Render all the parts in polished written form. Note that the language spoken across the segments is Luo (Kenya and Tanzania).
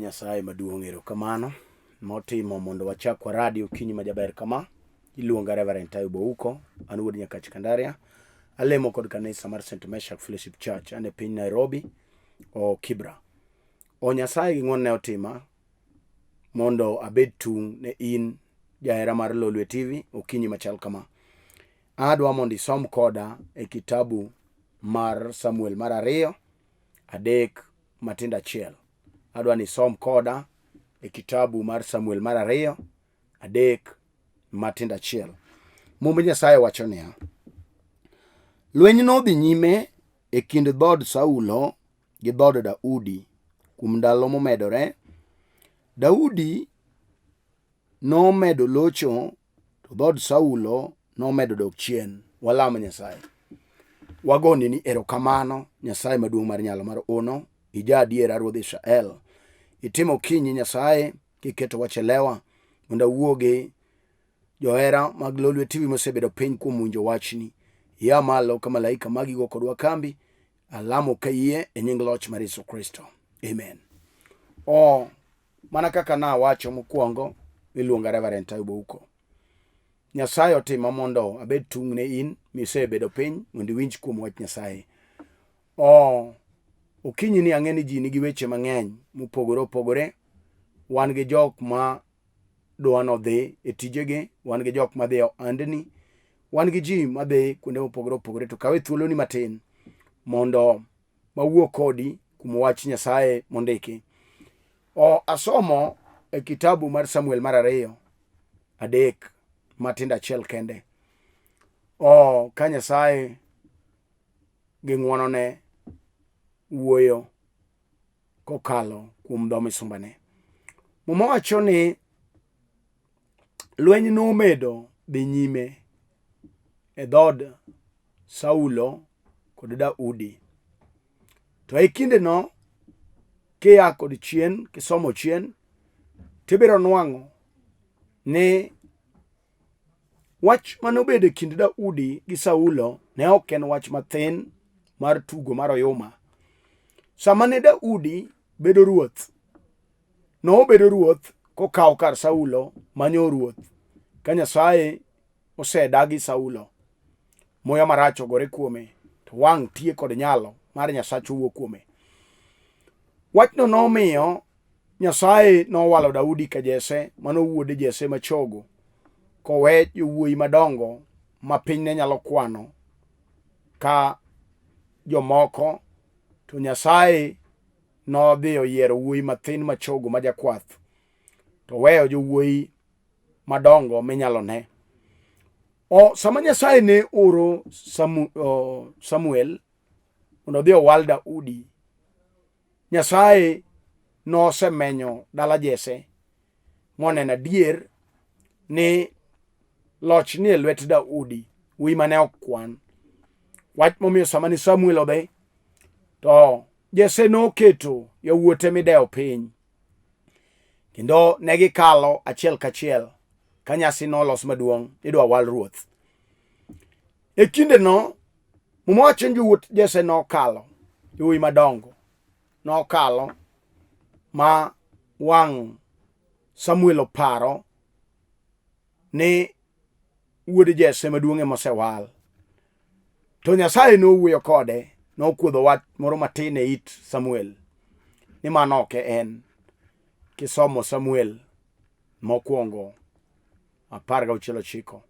Nyasaye maduong' erokamano motimo mondo wachak waradi okinyi majaber kama. Iluonga Reverend Tayo Bouko, an wuod Nyakach Kandaria. Alemo kod kanisa mar St. Meshak Fellowship Church, an e piny Nairobi, o Kibra. O Nyasaye gi ng'wonne otima mondo abed tung' ne in jahera mar Lolwe TV okinyi machal kama. Adwa mondo isom koda e kitabu mar Samuel mar ariyo 3 matindo 1. Adwa ni isom koda e kitabu mar Samuel mar ariyo 3 matindo 1. Mumb Nyasaye wacho niya, Lweny nodhi nyime e kind dhood Saulo gi dhood Daudi kuom ndalo momedore. Daudi nomedo locho to dhood Saulo nomedo dok chien. Walam Nyasaye. Wagoni ni erokamano Nyasaye maduong' mar nyalo mar ono, ija adiera Ruodh Israel. Itimo kinyi Nyasaye kiketo wach e lewa mondo awuo gi johera mag Lolwe TV mosebedo piny kuom winjo wachni. Ia malo ka malaika magi go kodwa kambi, alamo ka yie e nying loch mar Yesu Kristo. Amen. O mana kaka nawacho mokwongo, iluonga Reverend Tayo Bouko. Nyasaye otima mondo abed tung' ne in misebedo piny mondo iwinj kuom wach Nyasaye. O okinyi ni ang'e ni ji nigi weche mang'eny mopogore opogore. Wan gi jok ma dwa nodhi e tijegi, wan gi jok madhi e ohandni, wan gi ji madhi kuonde mopogore opogore. To kawe thuoloni matin mondo mawuo kodi kuom wach Nyasaye mondiki. O asomo e kitabu mar Samuel mar ariyo 3 matindo 1 kende. O ka Nyasaye gi ng'wonone wuoyo kokalo kuom dho misumbane. Muma wacho ni lweny nomedo dhi nyime e dhood Saulo kod Daudi. To e kindeno kia kod chien, kisomo chien, tibiro nwang'o ni wach mane obedo e kind Daudi gi Saulo ne ok en wach mathin mar tugo mar oyuma. Sama ne Daudi bedo ruoth, nobedo ruoth kokawo kar Saulo manyo ruoth ka Nyasaye osedagi Saulo. Muya marach ogore kuome, to wang' tie kod nyalo mar Nyasach owuok kuome. Wachno nomiyo Nyasaye nowalo Daudi ka Jesse, mano wuod Jesse machogo, kowe jowuoyi madongo ma piny ne nyalo kwano ka jomoko, to Nyasaye nodhi oyiero wuoyi mathin machogo ma jakwath, to weyo jowuoyi madongo minyalo ne. O, sama Nyasaye ne oro Samuel mondo odhi owal Daudi, Nyasaye nosemenyo dala Jesse moneno adier ni loch ni e lwet Daudi, wuoyi mane ok kwan. Wach momiyo sama ni Samuel odhi, to Jesse noketo yawuote midewo piny, kendo ne gikalo achiel kachiel ka nyasi nolos maduong' idwa wal ruoth. E kindeno Muma wacho ni jowuoth Jesse nokalo, yowuoyi madongo nokalo ma wang' Samuel oparo ni wuod Jesse maduong' ema osewal. To Nyasaye nowuoyo kode, nokuodho wach moro matin e it Samuel ni mano ok en. Kisomo Samuel mokwongo 16:9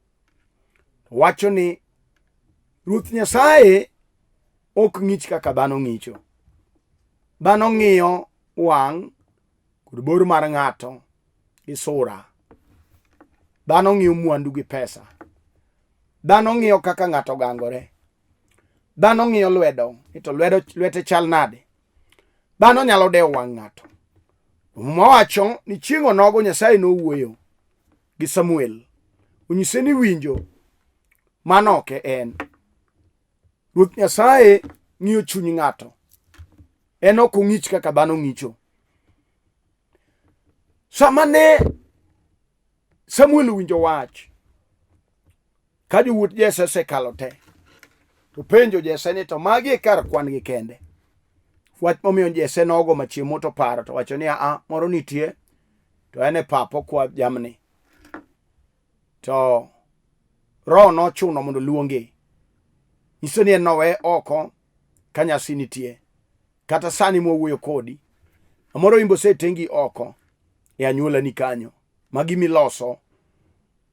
wacho ni Ruoth Nyasaye ok ng'ich kaka dhano ng'icho. Dhano ng'iyo wang' kod bor mar ng'ato gi sura. Dhano ng'iyo mwandu gi pesa. Dhano ng'iyo kaka ng'ato gangore. Dhano ng'iyo lwedo, ni to lwedo lwete chal nade. Dhano nyalo dewo wang' ng'ato. Muma wacho ni chieng' onogo Nyasaye nowuoyo gi Samuel. Onyise ni winjo mano ok en. Ruoth Nyasaye ng'iyo chuny ng'ato. En ok ong'ich kaka dhano ng'icho. Sama ne Samuel owinjo wach, ka jowuoth Jesse osekalo te, to penjo Jesse ni to magi e kar kwan gi kende. Wach momiyo Jesse nogo machiemo to paro to wacho ni a moro nitie to en e pap okwa jamni. To roho nochuno mondo luonge. Nyiso ni en nowe oko ka nyasi nitie. Kata sani mwawuoyo kodi, amoro imbo osetengi oko e anyuolani kanyo. Magi miloso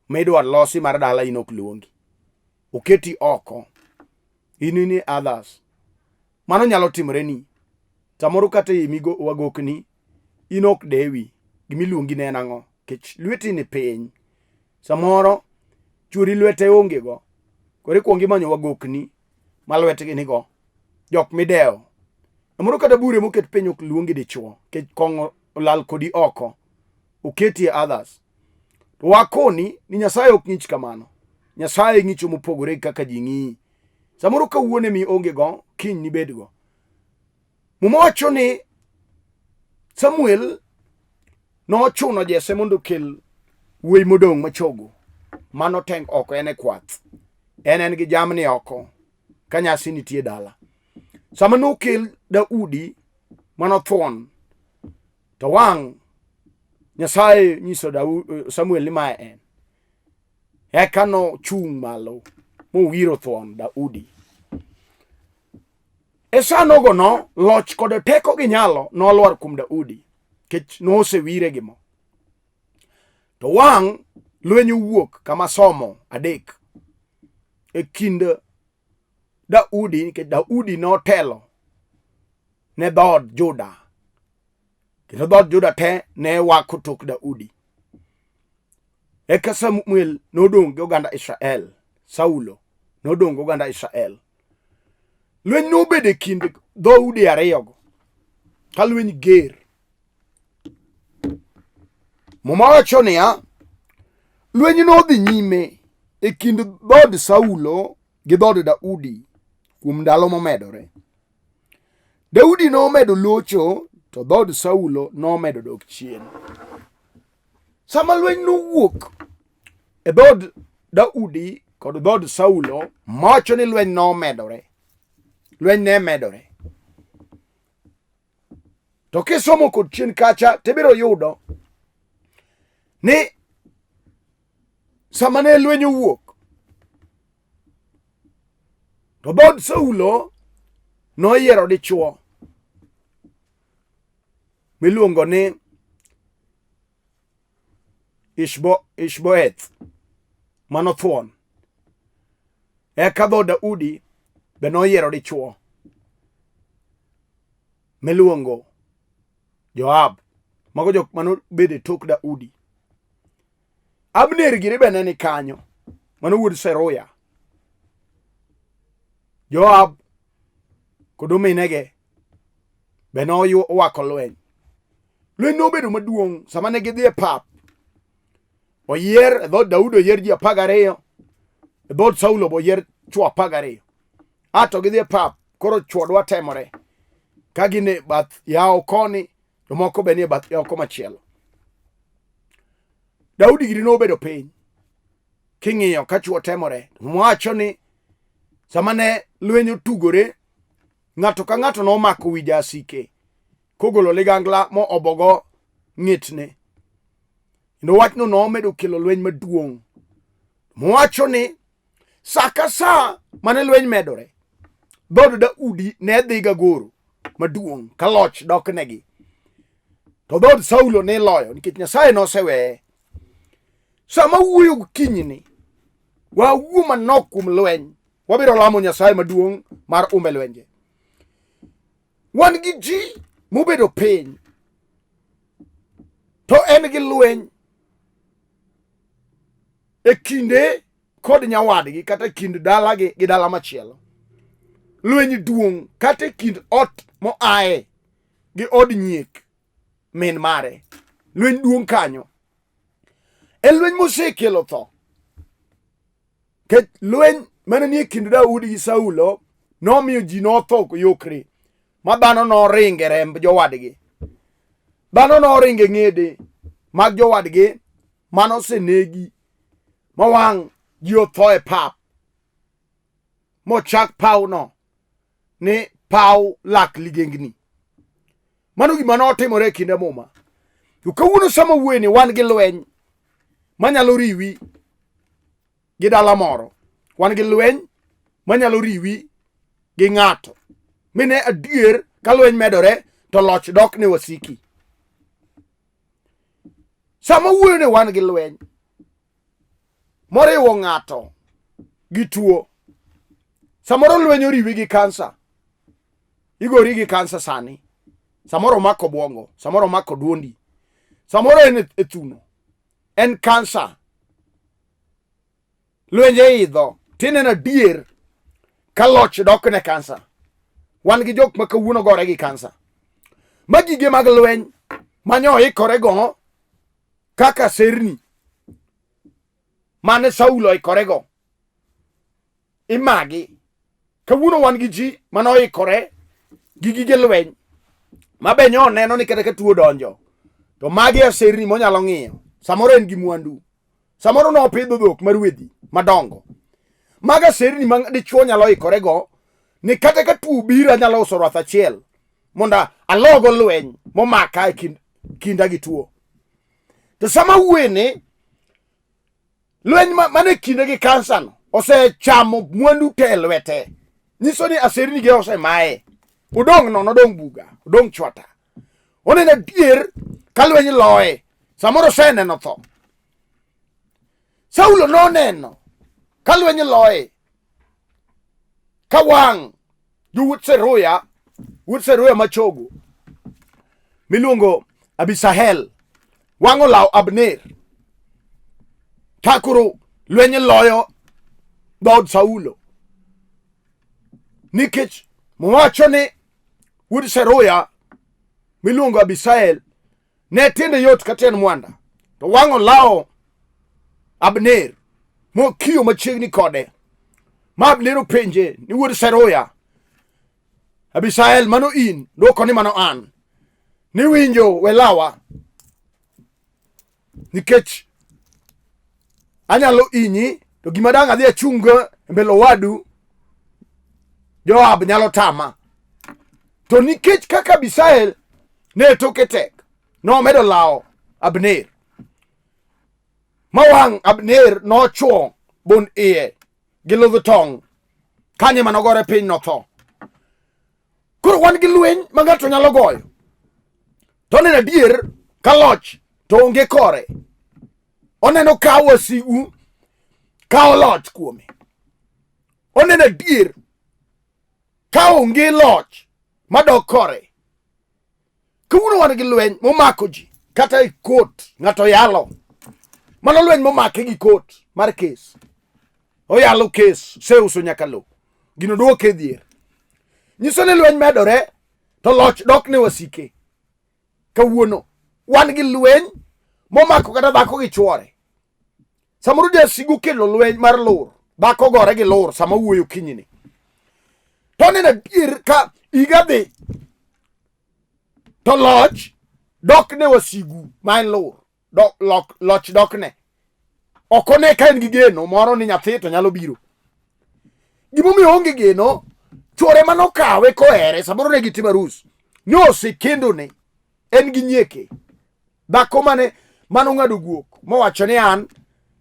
midwa losi mar dala in ok luongi. Oketi oko. In ni others. Mano nyalo timore ni. Samoro kata e migo wagokni in ok dewi. Gimiluongi ne en ang'o? Nikech lweti ni piny. Samoro chuori lwete onge go. Koro ikuongo imanyo wagokni ma lwetgi nigo. Jok midewo. Samoro kata bure moket piny ok luongi dichuo. Nikech kong'o olal kodi oko. Oketi e others. To wakoni ni Nyasaye ok ng'ich kamano. Nyasaye ng'icho mopogore gi kaka ji ng'iyi. Samoro kawuono emi onge go, kiny nibed go. Muma wacho ni Samuel nochuno Jesse mondo okel wuoyi modong' machogo mano teng oko en e kwath. En en gi jamni oko ka nyasi nitie dala. Sama nokel Daudi manothuon to wang' Nyasaye nyiso Samuel ni mae en. Eka nochung' malo mowiro thuon Daudi. E sa nogono, loch kod teko gi nyalo nolwar kuom Daudi, nikech nosewire gi mo. To wang' lweny owuok kama somo adek e kind Daudi, nikech Daudi notelo ne dhood Juda, kendo dhood Juda te ne wako tok Daudi. Eka Samuel nodong' gi oganda Israel, Saulo nodong' gi oganda Israel. Lweny nobedo e kind dhoudi ariyogo, ka lweny ger. Muma wacho niya, lweny nodhi nyime e kind dhood Saulo gi dhood Daudi kuom ndalo momedore. Daudi nomedo locho to dhood Saulo nomedo dok chien. Sama lweny nowuok e dhood Daudi kod dhood Saulo, mawacho ni lweny nomedore. Lweny ne medore. To kisomo kod chien kacha tibiro yudo ni sama ne lweny owuok to dhood Saulo noyiero dichwo miluongo ni Ishboeth mano thuon. Eka dhood Daudi be noyiero dichwo miluongo Joab. Mago jok manobedo e tok Daudi. Abner giri be ne ni kanyo, mano wuod Seruya. Joab kod ominege be nowako lweny. Lweny nobedo maduong' sama ne gidhi e pap. Oyier e dhood Daudi oyier ji 12, e dhood Saulo be oyier chwo 12. A to gidhi e pap, koro chwo dwa temore ka gin e bath yawo koni, jomoko be ni e bath yawo komachielo. Daudi giri nobedo piny king'iyo ka chwo temore. Mwacho ni sama ne lweny otugore, ng'ato ka ng'ato nomako wi jasike kogolo ligangla mo obogo ng'etne. Kendo wachno nomedo kelo lweny maduong'. Mwacho ni sa ka sa mane lweny medore, dhood Daudi ne dhiga goro maduong' ka loch doknegi. To dhood Saulo ne loyo nikech Nyasaye noseweye. Sama wuoyo gokinyini, wawuo manok kuom lweny. Wabiro lamo Nyasaye maduong' mar umbe lwenje. Wan gi ji mobedo piny to en gi lweny e kinde kod nyawadgi kata e kind dalagi gi dala machielo. Lweny duong' kata e kind ot moaye gi od nyiek min mare. Lweny duong' kanyo. En lweny mosekelo tho. Kech lweny mane nie kind Daudi gi Saulo nomiyo ji notho yokre ma dhano noringe remb jowadgi. Dhano noringe ng'ede mag jowadgi mane osenegi ma wang' ji otho e pap mochak pawno ni paw lak ligengni. Mano gima notimore e kinde Muma. To kawuono sama wuoyeni wan gi lweny manyalo riwi gi dala moro. Wan gi lweny manyalo riwi gi ng'ato. Mine adier ka lweny medore to loch dok ne wasiki. Sama wuoyo ni wan gi lweny moriwo ng'ato gi tuo. Samoro lweny oriwi gi kansa. Igori gi kansa sani. Samoro omako obwongo, samoro omako duondi. Samoro en e thuno. En kansa. Lwenje idho. Tineno adier ka loch dok ne kansa. Wan gi jok ma kawuono gore gi kansa. Ma gige mag lweny manyo oikore go kaka serni mane Saulo oikorego imagi. Kawuono wan gi ji mane oikore gi gige lweny ma be nyo neno ni kata ka tuo donjo to magi aserni monyalo ng'iyo. Samoro en gi mwandu, samoro nopidho dhok mar wedhi madongo. Mago aserni ma dichuo nyalo ikorego ni kata ka tuo biro anyalo uso rwath achiel mondo alogo lweny momaka e kinda gi tuo. To sama wuene lweny mane kinde gi kansa no osechamo mwandu te e lwete, nyiso ni aserni ge osemaye, odong' nono, odong' buga, odong' chwata. Oneno adier ka lweny loye, samoro oseneno tho. Saulo noneno ka lweny loye, ka wang' jowuod Seruya, wuod Seruya machogo miluongo Abisahel wang' olawo Abner ka koro lweny loyo dhood Saulo nikech wacho ni wuod Seruya miluongo Abisael ne tiende yot ka tiend mwanda to wang' olawo Abner mokiyo machiegni kode ma Abner openje ni wuod Seruya Abisael mano in dwoko ni mano an niwinjo welawa nikech anyalo inyi to gima dang' adhi achung' e mbele owadu Joab nyalo tama to nikech kaka Abisael ne toke tek nomedo lawo Abner ma wang' Abner nochwo bund iye gi ludh tong' kanye manogore piny notho. Koro wan gi lweny ma ng'ato nyalo goyo to oneno adier ka loch to onge kore, oneno ka wasigu kawo loch kuome, oneno adier ka onge loch madok kore. Kawuono wan gi lweny momako ji kata e kot ng'ato yalo, mano lweny momake gi kot mar kes, oyalo kes oseuso nyaka lowo, gino duoke e dhier. Nyiso ni lweny medore to loch dok ne wasike. Kawuono wan gi lweny momako kata dhako gi chwore. Samoro jasigu kelo lweny mar lur, dhako gore gi lur sama wuoyo kinyini. To oneno adier ka higa dhi to loch dok ne wasigu ma en lur, loch dok ne. Ok one ka en gi geno moro ni nyathi to nyalo biro. Gimomiyo oonge geno, chwore manokawe kohere, samoro ne gitimo arus, nosekendone, en gi nyieke. Dhako mane manong'ado guok mowacho ni an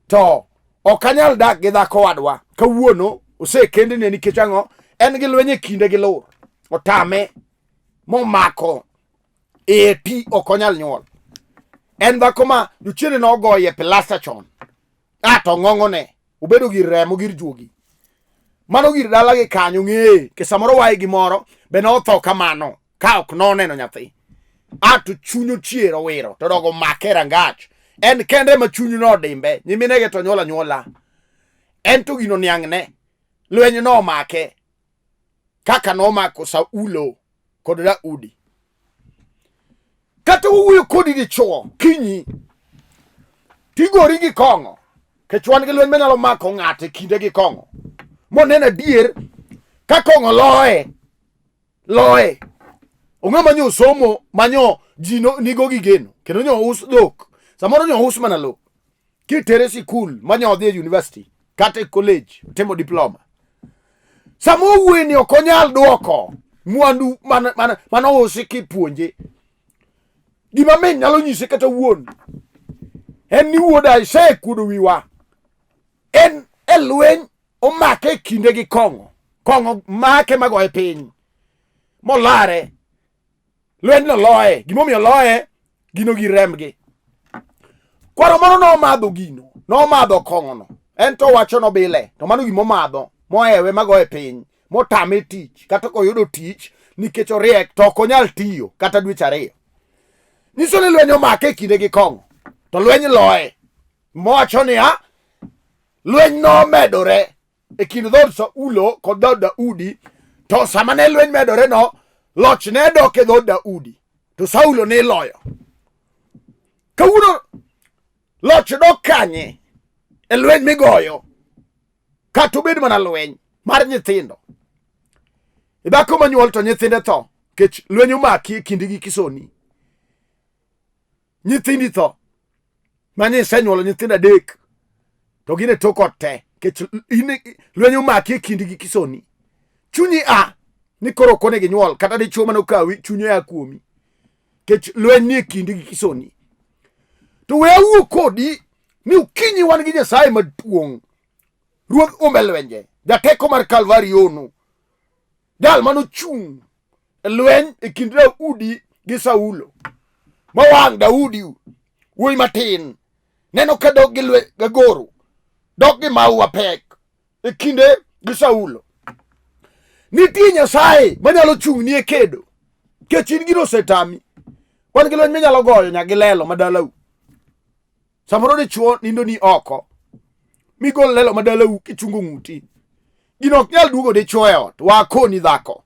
to ok anyal dak gi dhako wadwa kawuono osekendne nikech ang'o? En gi lweny e kinde gi lur, otame momako iye pi ok onyal nyuol. En dhako ma jochiende nogoye plasta chon, a to ng'ong'one obedo gir remo gir juogi mano gir dala gi kanyo ng'eye ke samoro waye gimoro be notho kamano ka ok noneno nyathi a to chuny ochier owiro to dogo make rangach en kende ma chuny nodimbe nyiminege to nyuola nyuola en to gino niang'ne lweny nomake kaka nomako Saulo kod Daudi. Kata wuoyo kodi dichuo kinyi tigori gi kong'o kech wan gi lweny manyalo mako ng'ato e kinde gi kong'o moneno adier ka kong'o loye loye ong'e manyo somo manyo ji nigo gi geno kendo nyo us dhok samoro nyo us mana lo kitere sikul manyo odhi e university kata e college timo diploma sama owuoye ni ok onyal dwoko mwandu manousi kipuonje. Gima min nyalo nyise kata wuon en ni wuoda isekuodo wiwa. En e lweny omake e kinde gi kong'o. Kong'o make magoye piny molare. Lwenyno loye. Gimomiyo loye gino gi rembgi. Kwaro moro nomadho gino, nomadho kong'ono. En to wacho nobile, to mano gimomadho mohewe magoye piny motame tich kata koyudo tich nikech oriek to ok onyal tiyo kata dweche ariyo. Nyiso ni lweny omake e kinde gi kong'o to lweny loye. Mowacho niya, lweny nomedore e kind dhood Saulo kod dhood Daudi, to sama ne lweny medore no, loch ne dok e dhood Daudi, to Saulo ne iloyo. Kawuono loch dok kanye e lweny migoyo, kata obed mana lweny mar nyithindo. Dhako manyuol to nyithinde tho, kech lweny omaki e kindi gi kisoni. Nyithindi tho mane isenyuolo nyithindo adek to gin e tok ot te kech lweny omaki e kindi gi kisoni. Chunyi a ni koro ok onego inyuol kata dichuo mane okawi chunye a kuomi kech lweny ni e kindi gi kisoni. To we awuo kodi ni okinyi wan gi Nyasaye maduong' Ruodh umbe lwenje, jateko mar Kalvari onu, jal manochung' e lweny e kind Daudi gi Saulo ma wang' Daudi wuoyi matin neno ka dok gi gagoro dok gi maua pek e kinde gi Saulo. Nitie Nyasaye manyalo chung' ni e kedo kech in gino osetami. Wan gi lweny minyalo goyo nyaka gi lelo madalau. Samoro dichuo nindo ni oko migol lelo madalau kichungo ng'uti. Gino ok nyal duogo dichuo e ot, wakoni dhako.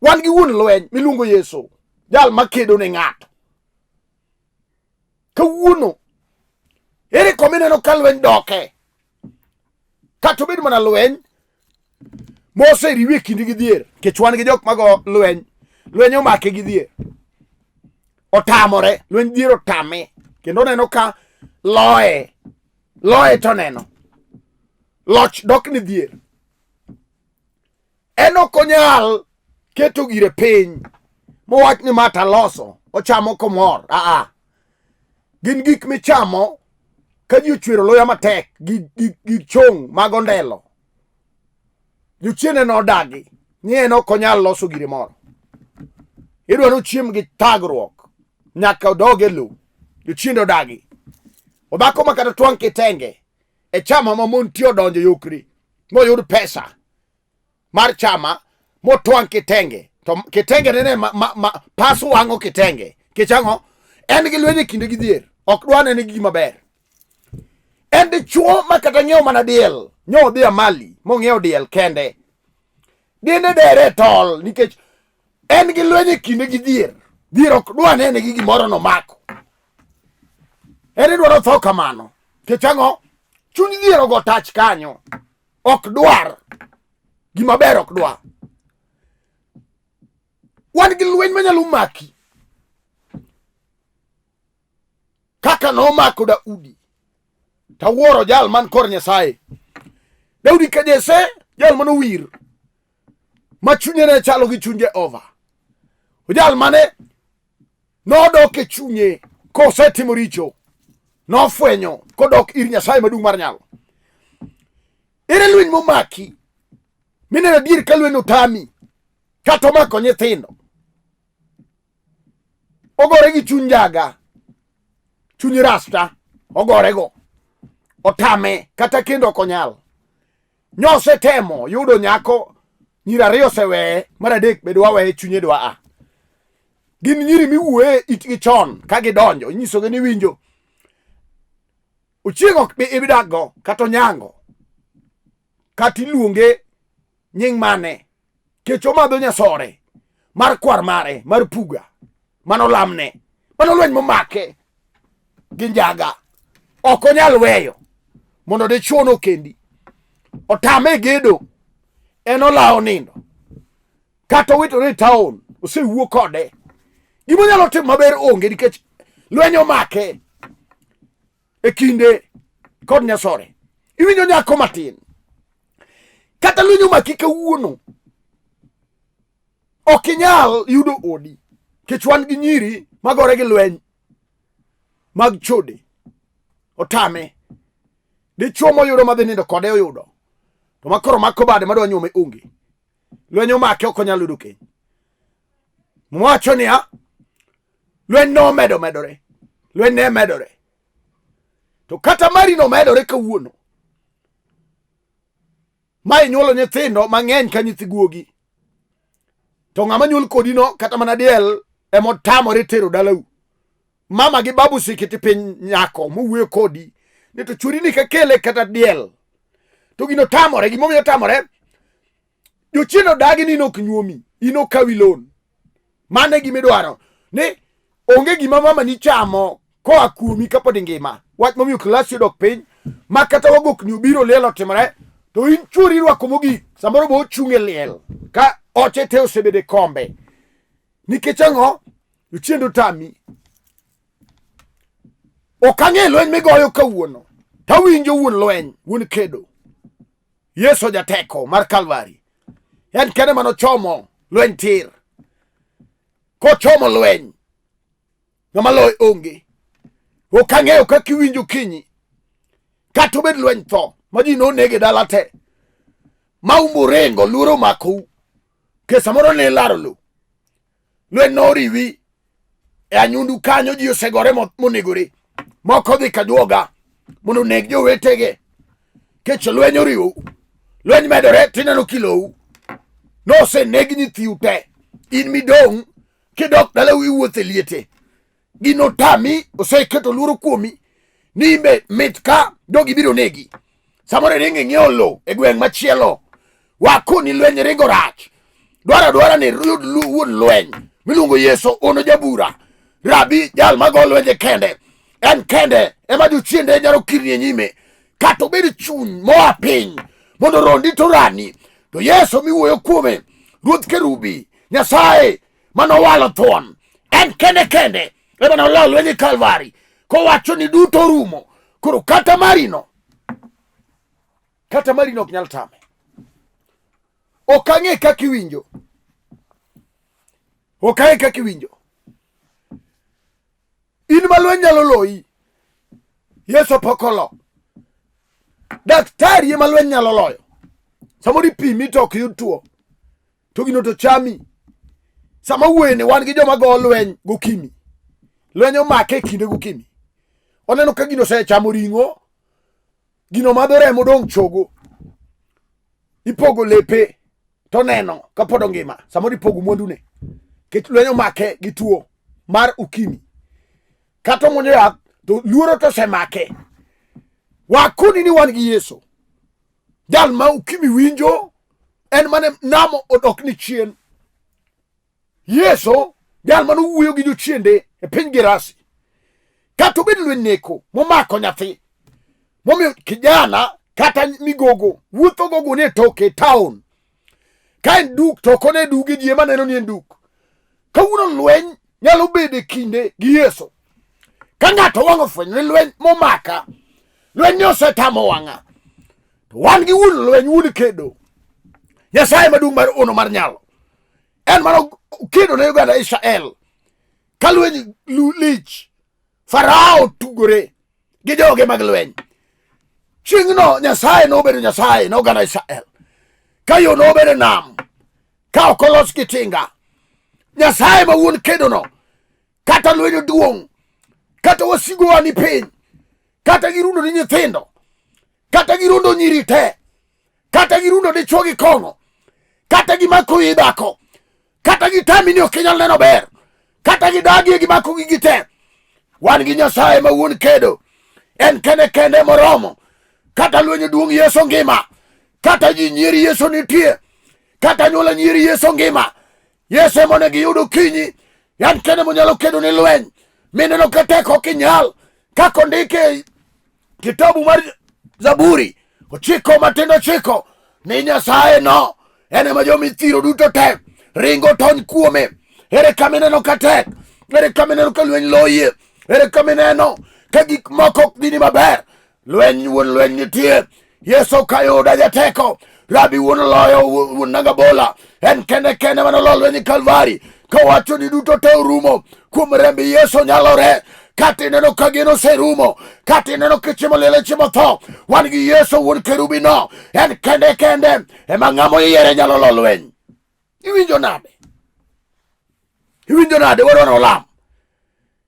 Wan gi wuon lweny miluongo Yesu, jal makedo ne ng'ato. Kawuono, ere koma ineno ka lweny doke? Kata obed mana lweny moseriwi e kindi gi dhier, nikech wan gi jok mago lweny, lweny omake gi dhier. Otamore, lweny dhier otame, kendo oneno ka loye, loye to oneno. Loch dok ni dhier. En ok onyal keto gire piny mowach ni ma taloso, ochamo komor. Aa, gin gik michamo ka ji ochwero luya matek gi chong' mag ondelo. Jochiende nodagi ni en ok onyal loso gire moro. Idwa ni ochiem gi thagruok nyaka odog e lowo. Jochiende odagi. Odhako ma kata twang' kitenge e chama ma mon tiyo odonjo yokri moyud pesa mar chama motwang' kitenge to kitenge nene ma, ma, ma, pas wang'o kitenge nikech ang'o en gi lweny e kinde gi dhier ok dwa nene gima ber en dichuo ma kata ng'iewo mana diel nyo odhi amali mong'iewo diel kende diende dere e tol nikech en gi lweny e kinde gi dhier dhier ok dwa nene gi gimoro nomako en idwaro tho kamano nikech ang'o chuny dhier ogo tach kanyo ok dwar gima ber ok dwar wan gi lweny manyalo maki kaka nomako Daudi tawuoro jal man kor Nyasaye Daudi ka Jesse jal manowir ma chunye ne chalo gi chuny Jehova jal mane nodok e chunye kosetimo richo nofwenyo kodok ir Nyasaye maduong' mar nyalo. Ere lweny momaki mineno adier ka lweny otami kata omako nyithindo ogore gi chuny jaga chuny rasta ogorego otame kata kendo ok onyal nyosetemo yudo nyako nyiri ariyo oseweye mar adek be dwa weye chunye dwa a gin nyiri miwuoye itgi chon ka gidonjo inyisogi ni winjo ochieng' ok ibidakgo kata onyango kata iluonge nying mane kech omadho nyasore mar kwar mare mar puga mano lamne mano lweny momake gi njaga ok onyal weyo mondo dichuo no kendi otame gedo en olawo nindo kata owitore e taon osewuo kode gima onyalo timo maber onge nikech lweny omake e kinde kod nyasore iwinjo nyako matin kata lweny omaki kawuono ok inyal yudo odi kech wan gi nyiri Magore gi lweny mag chode otame. Dichuo moyudo madhi nindo kode oyudo. To makoro mako bade madwa nyuome onge. Lweny omake ok onyal yudo keny. Mwacho niya, lweny nomedo medore. Lweny ne medore. To kata mari no medore kawuono. Ma inyuolo nyithindo mang'eny ka nyithi guogi. To ng'ama nyuol kodi no kata mana diel emotamore tero dalau. Mama gi babu sikiti piny nyako mowuoyo kodi ni to chwori ni kakele kata diel. To gino tamore, gimomiyo tamore jochien odagi ni in ok nyuomi, in okawi loan. Mano e gima idwaro. Ni onge gima mama ni chamo koa kuomi kapod ingima. Wach momiyo klasi odok piny ma kata wagokni obiro liel otimore to in chuori irwako mogik samoro be ochung' e liel ka oche te osebedo e kombe. Nikech ang'o? Jochiende otami. Ok ang'e lweny migoyo kawuono. Tawinjo wuon lweny, wuon kedo. Yesu jateko mar Kalvari. En kende mane ochomo lweny tir. Kochomo lweny, ng'ama loye onge. Ok ang'eyo kaka iwinjo kinyi. Kata obed lweny tho, ma ji nonege dala te. Ma umbo ringo, luoro omakou. Ke samoro ne ilaro lo. Lweny noriwi e anyundu kanyo ji osegore monegore. Moko dhi kajuoga mondo oneg jowetege. Kech lweny oriwou. Lweny medore tineno kilou. Noseneg nyithiu te. In midong' kidok dalau iwuotho e liete. Gino tami oseketo luoro kuomi ni imbe mit ka jogi biro negi. Samoro iringo ing'iewo lowo e gweng' machielo. Wakoni lweny ringo rach. Dwaro adwara ni yud wuon lweny miluongo Yesu ono jabura. Rabi jal mago lwenje kende. En kende ema jochiende nyalo kirni e nyime. Kata obed chuny moa piny mondo rondi to rani. To Yesu miwuoyo kuome, Ruoth Kerubi, Nyasaye manowalo thuon, en kende kende ema noloo lweny e Kalvari kowacho ni duto orumo. Koro kata marino, kata marino ok nyal tame. Ok ang'e kaka iwinjo, ok ang'e kaka iwinjo. In ma lweny nyalo loyi, Yesu pok olo. Daktari ema lweny nyalo loyo. Samoro ipimi to ok yud tuo, to gino to chami. Sama wuoye ni wan gi joma go lweny gokinyi, lweny omake e kinde gokinyi. Oneno ka gino osechamo ring'o, gino madho remo dong' chogo. Ipogo lepe to neno kapod ongima, samoro ipogo mwandune. Nikech lweny omake gi tuo mar ukimi. Kata omuonyo yath to luoro to osemake. Wakoni ni wan gi Yesu. Jal ma ukimi winjo en mane namo odok ni chien. Yesu jal mane owuoyo gi jochiende e piny Gerasi. Kata obed lweny neko momako nyathi momiyo kijana kata migogo wuotho gogo ni e toke town ka en duk to ok one duge ji ema neno ni en duk. Kawuono lweny nyalo bedo e kinde gi Yesu. Ka ng'ato wang' ofwenyo ni lweny momaka, lweny ni osetamo wang'a. To wan gi wuon lweny, wuon kedo. Nyasaye maduong' mar ono mar nyalo. En mano kedo ne oganda Israel. Ka lweny lich, Farao tugore gi joge mag lweny. Chieng'no Nyasaye nobedo Nyasaye ne oganda Israel. Ka yo nobedo nam, ka ok olos gi tinga. Nyasaye ma wuon kedono, kata lweny duong', kata wasigowa ni piny, kata girundo ni nyithindo, kata girundo nyiri te, kata girundo dichwo gi kong'o, kata gimako i dhako, kata gitami ni ok inyal neno ber, kata gidagi e gimako gigi te. Wan gi Nyasaye ma wuon kedo, en kende kende moromo. Kata lweny duong' Yesu ngima, kata ji nyieri Yesu nitie, kata anyuola nyieri Yesu ngima. Yesu ema onego iyud okinyi, en kende monyalo kedo ni lweny. Mineno ka tek ok inyal, kaka ondike kitabu mar Zaburi ochiko matindo ochiko ni Nyasaye no en ema jomithiro duto te ringo tony kuome. Ere kama ineno ka tek? Ere kama ineno ka lweny loyie? Ere kama ineno ka gik moko ok dhini maber? Lweny wuon lweny nitie. Yesu kayuda jateko. Rabi wuon loyo wuon nanga bola. En kende kende mane olo lweny Kalvari. Kawacho ni duto te orumo kuom remb Yesu nyalore. Kata ineno ka geno oserumo, kata ineno ka chiemo liel e chiemo tho, wan gi Yesu wuon kerubino, en kende kende ema ng'ama oyiere nyalo lo lweny. Iwinjo nade? Iwinjo nade? Wadwaro olam.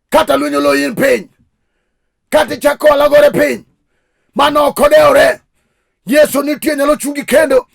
Kata lweny oloyi in piny, kata ichako alagore piny, mano ok odewore. Yesu nitie nyalo chungi kendo,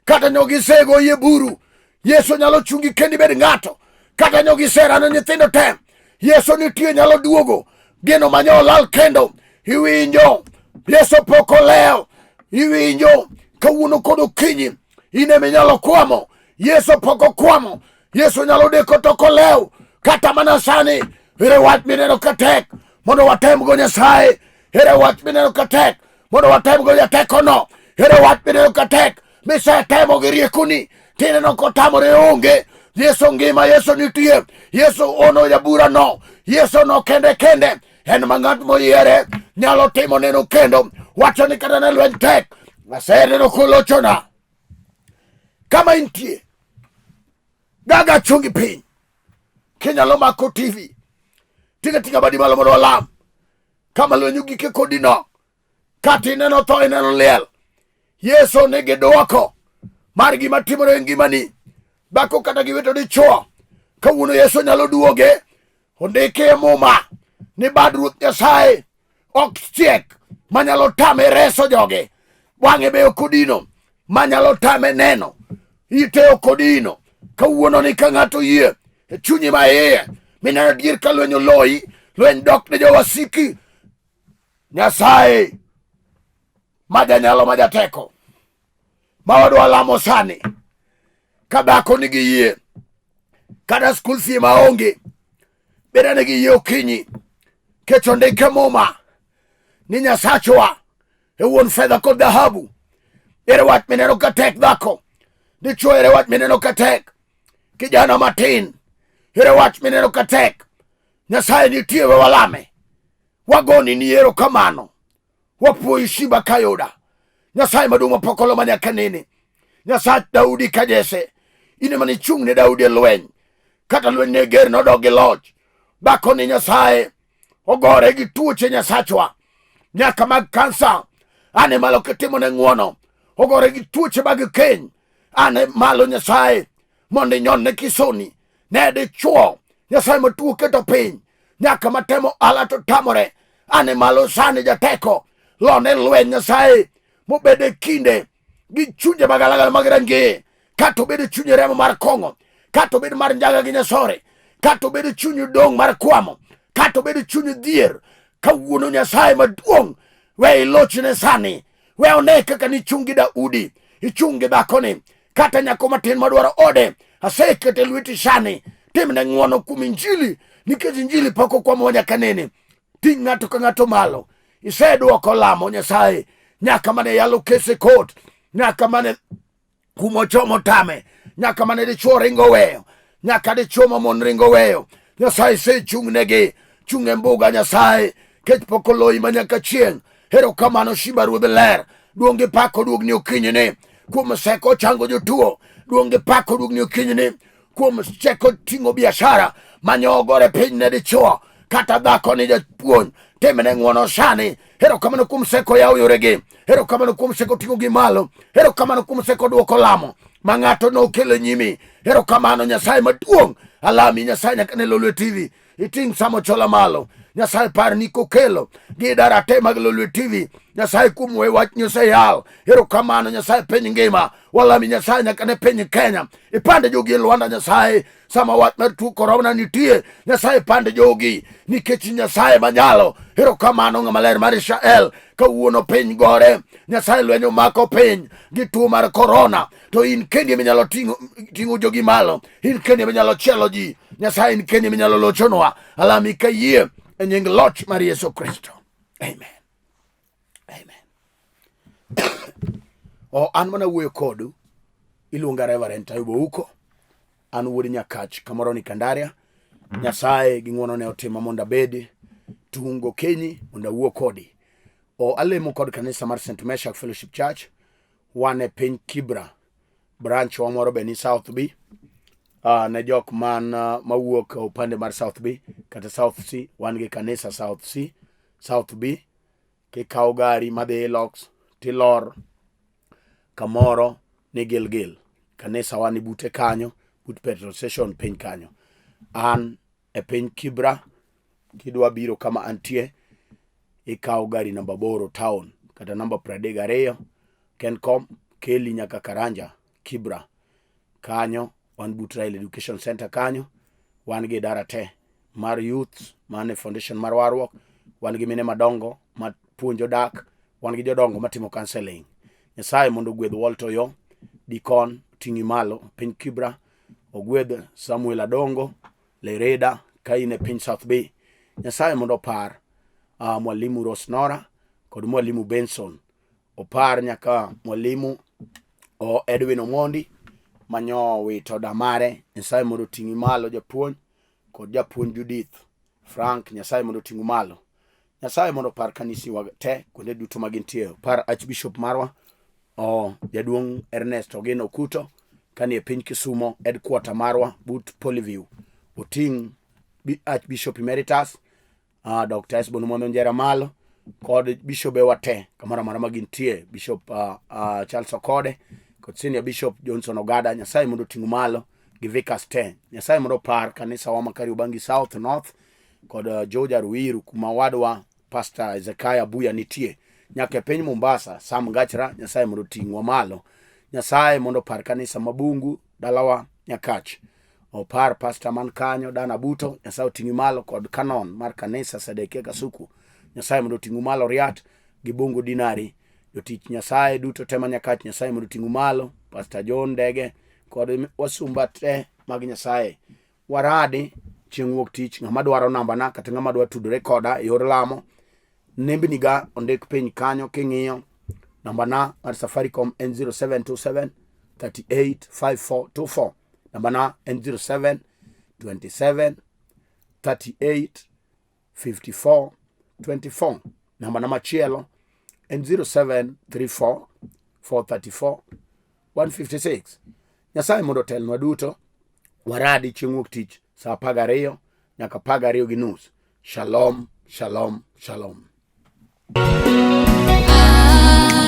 kata nyo gisego yie buru. Yesu nyalo chungi kendo ibed ng'ato, kata nyo giserano nyithindo te. Yesu nitie nyalo duogo geno manyo olal kendo. Iwinjo Yesu pok olewo. Iwinjo kawuono kod okinyi in ema inyalo kwamo. Yesu pok okwamo. Yesu nyalo deko to ok olew. Kata mana sani ere wach mineno ka tek mondo watemgo Nyasaye. Ere wach mineno ka tek mondo watemgo jatekono. Ere wach mineno ka tek misetemo gi riekoni tineno kotamore onge. Yesu ngima, Yesu nitie, Yesu ono jaburano, Yesu no kende kende en ma ng'at moyiere nyalo timo neno kendo wacho ni kata ne lweny tek aseneno kolochona. Kama intie gaga chungi piny kinyalo mako TV tinga tinga badi malo mondo walam kama lweny ogike kodi no kata ineno tho ineno liel Yesu nigi dwoko mar gima timore e ngimani dhako kata giwito dichwo kawuono Yesu nyalo duoge ondiki e muma ni bad Ruoth Nyasaye ok chiek manyalo tame reso joge wang'e be ok odino manyalo tame neno ite ok odino kawuono ni ka ng'ato yie e chunyi ma iye mineno adier ka lweny oloyi lweny dok ne jowasiki Nyasaye ma janyalo ma jateko ma wadwa lamo sani ka dhako nigi yie kata skul fee maonge beda nigi yie okinyi kech ondike muma ni Nyasachwa e wuon fedha kod dhahabu. Ere wach mineno ka tek dhako dichwo, ere wach mineno ka tek kijana matin, ere wach mineno ka tek. Nyasaye nitie, we walame, wagoni ni erokamano, wapuoyi simba kayuda Nyasaye maduong' mapok olo manyaka nene, Nyasach Daudi ka Jesse, in ema nichung' ne Daudi e lweny, kata lweny ne ger nodok gi loch. Dhako ni Nyasaye ogore gi tuoche Nyasachwa, nyaka mag kansa, ane malo kitimo ne ng'wono, ogore gi tuoche mag keny, ane malo Nyasaye mondo inyonne kisoni ne dichuo Nyasaye matuo keto piny nyaka matemo ala to tamore ane malo sani jateko lone lweny Nyasaye mobed e kinde gi chunje magalagala mag rangeye kata obed e chuny remo mar kong'o kata obed mar njaga gi nyasore kata obed e chuny dong' mar kwamo kata obed e chuny dhier kawuono Nyasaye maduong' we ilochne sani we one kaka nichung' gi Daudi ichung' gi dhakoni kata nyako matin madwaro ode asekete lweti sani timne ng'wono kuom injili nikech injili pok okwamowa nyaka nene ting' ng'ato ka ng'ato malo isedwoko lamo Nyasaye nyaka mane yalo kes e kot nyaka mane kumo chomo tame nyaka mane dichwo ringo weyo nyaka dichwo ma mon ringo weyo Nyasaye isechung'negi chung' e mbuga Nyasaye kech pok oloyi ma nyaka chieng' erokamano Shiba ruodh ler duong' gi pak oduogni okinyini kuom seko chango jotuo duong' gi pak oduogni okinyini kuom seko ting'o biashara manyo ogore piny ne dichuo kata dhako ni japuonj timne ng'wono sani erokamano kuom seko yawo yoregi erokamano kuom seko ting'o gi malo erokamano kuom seko duoko lamo ma ng'ato nokelo e nyimi erokamano Nyasaye maduong' alami Nyasaye nyaka ne Lolwe TV iting' Samo Chola malo Nyasaye par ni kokelo gi idara te mag Lolwe TV Nyasaye kuom we wach nyoseyal erokamano Nyasaye piny ngima walami Nyasaye nyaka ne piny Kenya ipande jogi e Lwanda Nyasaye sama wach mar tuo korona nitie Nyasaye pande jogi nikech Nyasaye manyalo erokamano ng'ama ler mar Israel kawuono piny gore Nyasaye lweny omako piny gi tuo mar korona to in kendi ema inyalo ting'o jogi malo in kendi ema inyalo chielo ji Nyasaye in kendi ema inyalo lochonwa alami ka yie e nying loch mar Yesu Kristo amen amen o an mana wuoyo kodu iluonga Reverend Taibo Ouko an wuod Nyakach kamoro ni Kandaria Nyasaye gi ng'wonone otima mondo abedi tung' gokinyi mondo awuo kodi o alemo kod kanisa mar St. Meshak Fellowship Church wan e piny Kibra branch wa moro be ni South B. Ne jok man mawuok upande mar South B kata South C, wan gi kanisa South C, South B. Kikawo gari madhi Ilox tilor kamoro ni Gilgil, kanisa wa ni bute kanyo, but petrol station piny kanyo. An e piny Kibra, kidwa biro kama antie, ikawo gari namba 8 town kata namba 32 Kencom keli nyaka Karanja Kibra. Kanyo wan but Raila Education Center kanyo, wan gi idara te mar youth man e foundation mar warruok, wan gi mine madongo ma puonjo dak, wan gi jodongo matimo counseling. Nyasaye mondo ogwedh Walter Oyo, Dikon ting'i malo piny Kibra, ogwedh Samuel Adongo Lereda ka in e piny South Bay. Nyasaye mondo opar mwalimu Rosnora kod mwalimu Benson, opar nyaka mwalimu o Edwin Omondi manyo wito damare. Nyasaye mondo oting'i malo japuonj, kod japuonj Judith Frank, Nyasaye mondo oting'u malo. Nyasaye mondo opar kanisiwa te kuonde duto ma gintie. Opar Archbishop marwa o jaduong' Ernest Ogino Okuto kanie piny Kisumo headquarter marwa but Polyview. Oting' Archbishop Emeritus Dr. Esbon Mwando Njera malo kod bishobe wa te kamoro amora ma gintie, Bishop Charles Okode kod Senior Bishop Johnson Ogada. Nyasaye mondo oting'u malo gi vicars te. Nyasaye mondo opar kanisa wa ma Kariobangi South North kod Georgia Ruiru kuma wadwa Pastor Hezekiah Buya nitie, nyaka e piny Mombasa Sam Gachra. Nyasaye mondo oting'wa malo. Nyasaye mondo opar kanisa Mabungu dalawa Nyakach, opar pastor man kanyo Dana Buto, Nyasaye oting'i malo kod canon mar kanisa Sedekia Kasuku. Nyasaye mondo oting'u malo Riat gi Bungu Dinari, jotich Nyasaye duto te ma Nyakach, Nyasaye mondo oting'u malo, Pastor John Ndege kod wasumba te mag Nyasaye. Waradi chieng' wuok tich. Ng'ama dwaro nambana kata ng'ama dwa tudore koda e yor lamo, nembni ga ondik piny kanyo king'iyo. Nambana mar Safaricom en 0727 38 5424. Nambana en 07 27 38 54 24. Nambana machielo en 0734 434 156. Nyasaye mondo otelnwa duto. Waradi chieng' wuok tich saa 12 nyaka 12:30. Shalom, shalom, shalom.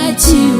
Achiwo.